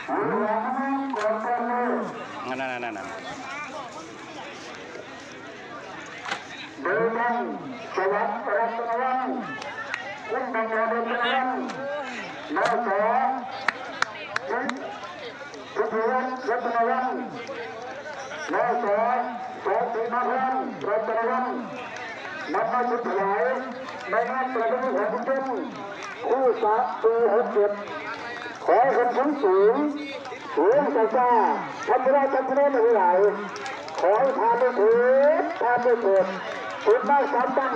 ນັ້ນໆໆໆ ໂດຍທ່ານ ສະຫວັດ ລັດຕະນະວັນ ຄຸນບັນດາ ລັດຕະນະວັນ ນສ ສິດ ທິດທະວັນ ລັດຕະນະວັນ ນສ ສອງ ສີມາພອນ ລັດຕະນະວັນ ນຳມາສຸດທ້າຍໃນງານປະເພນີຂອງຊຸມຊົນ ຄູ່ສາມປີ ຫົກເຈັດ ຂໍໃຫ້ເພິ່ນສູງສູງ ສູງຊ້າໆ ທຳມະດາທຳມະດາຫຼາຍ ຂໍໃຫ້ຜ່ານໂລດເທີດ ຜ່ານໂລດເທີດ ເພິ່ນມາສາມບັ້ງ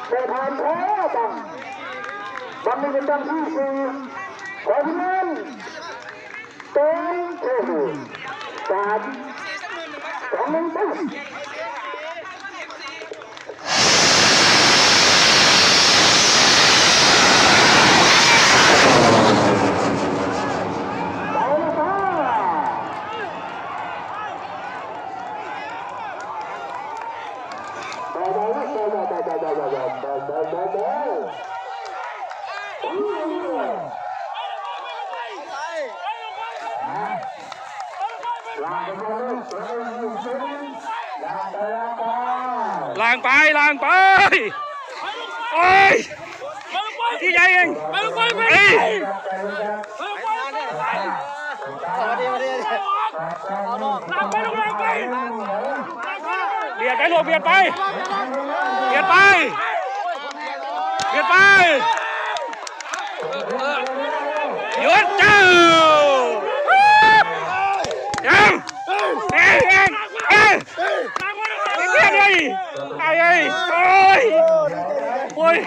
ແຕ່ຜ່ານແທ້ບັ້ງ ບັ້ງນີ້ເປັນບັ້ງທີສີ່ ຂໍເພິ່ນ ເຕີມເທື່ອໜຶ່ງ ສາມ ສອງ ໜຶ່ງ ໄປ. ລ້າງໄປ ລ້າງໄປ ໂອ້ຍ ທີ່ໃຫຍ່ເອງ ໄປ ໄປ ໄປ ບຽດໄປລູກ ບຽດໄປ ບຽດໄປ ບຽດໄປ ຢຸດ ເຈົ້າ ເຈົ້າ ເອີ ເອີ ເອີ ເອີ ໂອ້ຍ ໂອ້ຍ.